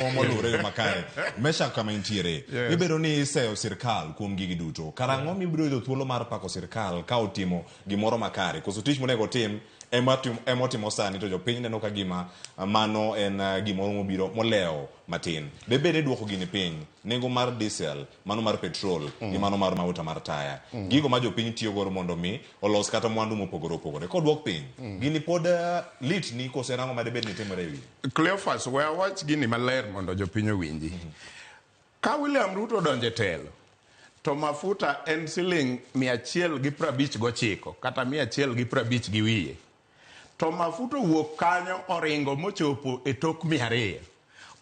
Moluwore yo makare. Meshack kama intiere. Yes. Ibedo ni iseyo sirkal kuom gigi duto. Karang'o mibiro yudo thuolo mar pako sirkal ka otimo gimoro makare? Koso tich monego otim ema otimo sani to jopiny neno ka gima mano en gimoro mobiro molewo matin. Debed ni duoko gini piny, nengo mar diesel, mano mar petrol gi mano mar mauta mar taya. Gigo ma jopiny tiyo godo mondo mi olos kata mwandu mopogore opogore. Koduok piny, gini pod lit ni koso en ang'o ma debed ni timore e wiye? Cleophas, we awach gini maler mondo jopiny owinji. Ka William Ruto odonjo e telo, to mafuta en siling 159 kata 150 gi wiye. To mafuta owuok kanyo oringo mochopo e tok 200.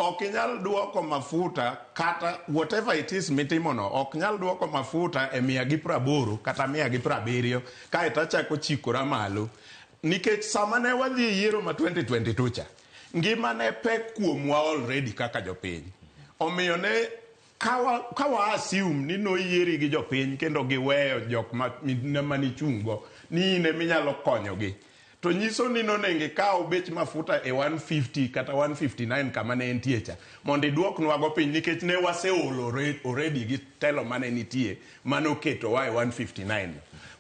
Ok inyal duoko mafuta kata whatever it is mitimono, ok nyal duoko mafuta e 180 kata 170 kaeto achako chikora malo. Nikech sama ne wadhi e yiero ma 2022 cha, ngima ne pek kuomwa already kaka jopiny. Omiyo ne ka wa assume ni noyieri gi jopiny kendo giweyo jok manichung' go ni in eminyalo konyogi, to nyiso ni nonego ikaw bech mafuta e 150 kata 159 kama ne entie cha mondo iduoknwago piny, nikech ne waseolo already gi telo mane nitie manoketowa e 159.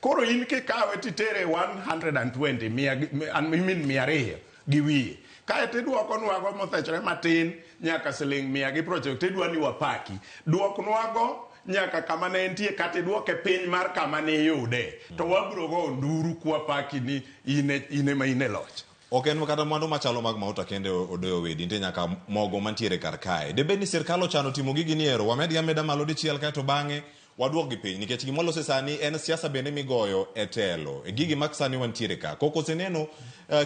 Koro in kikawe titere 120 mia, I mean 200 gi wiye, kaeto iduokonwago mothechore matin nyaka siling 190, tidwa ni wapaki. Duoknwago nyaka kama ne entie kata iduoke piny mar kama ne iyude, to wabiro go nduru kwapaki ni in ema in e loch. Ok en kata mwandu machalo mag mauta kende odoyo wedi, nitie nyaka mogo mantiere kar kae. Debed ni sirkal ochano timo gigi ni ero, wamedgi ameda malo dichiel kaeto bang'e waduok gi piny, nikech gima sani en siasa bende migoyo e telo. E gigi mag sani wantiere ka. Koko oseneno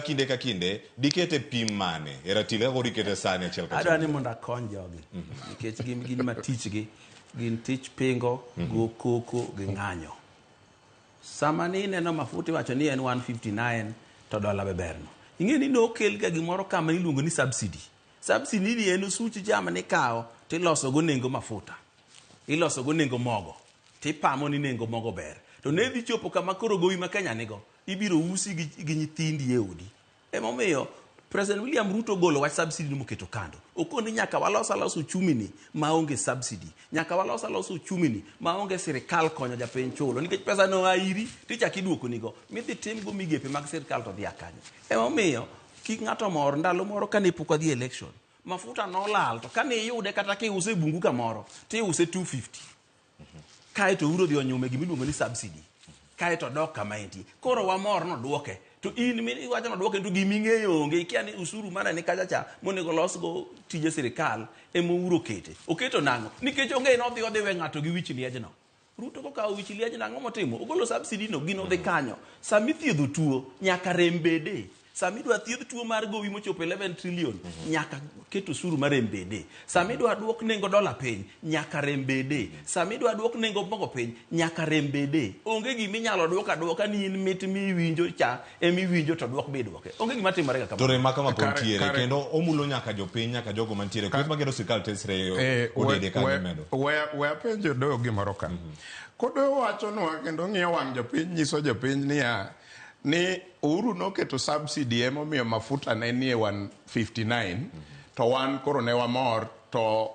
kinde ka kinde, dikete pim mane? E ratil kaka koro ikete sani achiel kachiel. Adwa ni mondo akony jogi nikech gin ma tichgi gin tich pingo go koko gi ng'anyo. Sama ni ineno mafuta iwacho ni en 159 to dola be berno. Ing'e ni nokel ga gimoro kama iluongo ni subsidy. Subsidy ni en osuch jam nikawo tiloso go nengo mafuta. Iloso go nengo mogo. Tipamo ni nengo mogo ber. To ne dhi chopo kama koro gowi ma Kenya nigo ibiro usi gi nyithindi e odi. Emomiyo President William Ruto ogolo wach subsidy no moketo kando. Okoni nyaka walos alos uchumi ni maonge subsidy. Nyaka walos alos uchumi ni maonge sirikal konyo japiny chulo. Nikech pesa no a iri tichak iduoko nigo. Midhi tim go migepe mag sirikal to dhi akanye. Emomiyo kik ng'ato mor ndalo moro kane pok wadhi election. Mafuta nolal to kane iyude kata kiuse e bungu kamoro tiuse 250. Kaeto uro dhi onyume gimiluongo ni subsidy. Kaeto dok kama entie. Koro wamor noduoke. To in iwacho noduoke to giming'eyo onge. Ikia ni usuru mane ni kacha cha monego losgo tije sirikal ema Uhuru okete. Oketo nang'o? Nikech onge nodhi odhi we ng'ato gi wich liejno. Ruto kokawo wich liejno ang'o motimo? Ogolo subsidy no gino dhi kanyo. Sama ithiedho tuo nyaka rem bede. Sama idwa thiedh tuo mar gowi mochopo 11 trillion nyaka ket osuru mar rem bede. Sama idwa duok nengo dola piny nyaka rem bede. Sama idwa duok nengo mogo piny nyaka rem bede. Onge gima inyalo duok aduoka ni in mit miwinjo cha emiwinjo to duok be iduoke. Onge gima timore ga To kamano. rem ma kama pod ntiere kendo omulo nyaka jopiny nyaka jogo mantiere kweth magero sirkal tesre odede kanyo medo. We apenj Odoyo gimoro ka. Kodoyo wachonwa kendo ng'iyo wang' jopiny nyiso jopiny niya ni Uhuru noketo subsidy emomiyo mafuta ne nie 159 to wan koro ne wamor to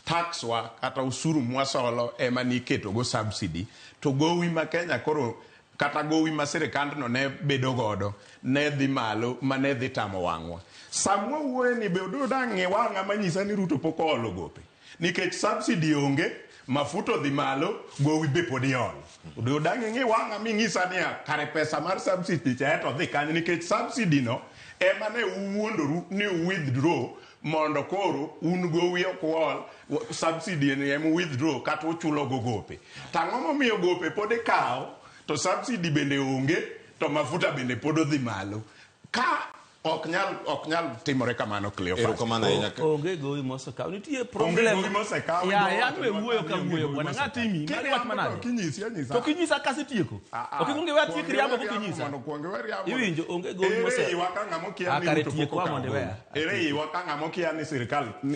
tax wa kata osuru mwasolo ema niketo go subsidy to gowi ma Kenya koro kata gowi ma sirikandno ne bedo godo ne dhi malo ma ne dhi tamo wang'wa. Samwa wuoye ni be Odoyo dang' ng'i wang'a manyisa ni Ruto pok oolo gope. Nikech subsidy onge, mafuta odhi malo, gowi be pod iolo. Odoyo dang' ing'i wang'a ming'isa niya kare pesa mar subsidy cha eto dhi kanye nikech subsidy no ema ne uwuondoru ni withdraw mondo koro un gowi ok uol, subsidy ni ema withdraw kata uchulo go gope. To ang'o momiyo gope pod ikawo to subsidy bende onge to mafuta bende pod odhi malo. Ka ok nyal timore kamano, Cleophas. Erokamano ahinya. Onge gowi mosekaw. Nitie problem. Onge gowi mosekaw. Ya, ya, we wuoyo ka wuoyo bwana. Ng'ati mi. Mari wach manade? Kinyisi anyisa. To kinyisa kasetieko. Ok ikwong iwe atiek riambo koka inyisa. Mondo kuong iwe riambo. Iwinjo onge gowi mose. Ere iwa ka ng'ama okia Ah, ni kare Ruto tiek pok wa okawo mondo gowi. iweya. Ere iwa ka ng'ama okia ni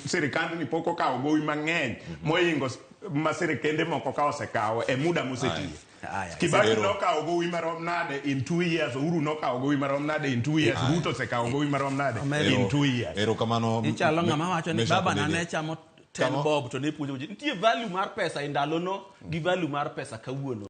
sirikandni pok okawo gowi mang'eny mohingo ma sirikende moko ka osekawo e muda mosetiyo. Aya, Kibaki Ero. nokawo gowi marom nade in 2 years, Uhuru nokawo gowi marom nade in 2 years, Ruto osekawo gowi marom nade in 2 years. Erokamano. Ichalo ng'ama wacho ni Meshack baba na Odede. ne chamo 10 Kamo- bob to ne puonjo ji. Nitie value mar pesa e ndalono gi value mar pesa kawuono.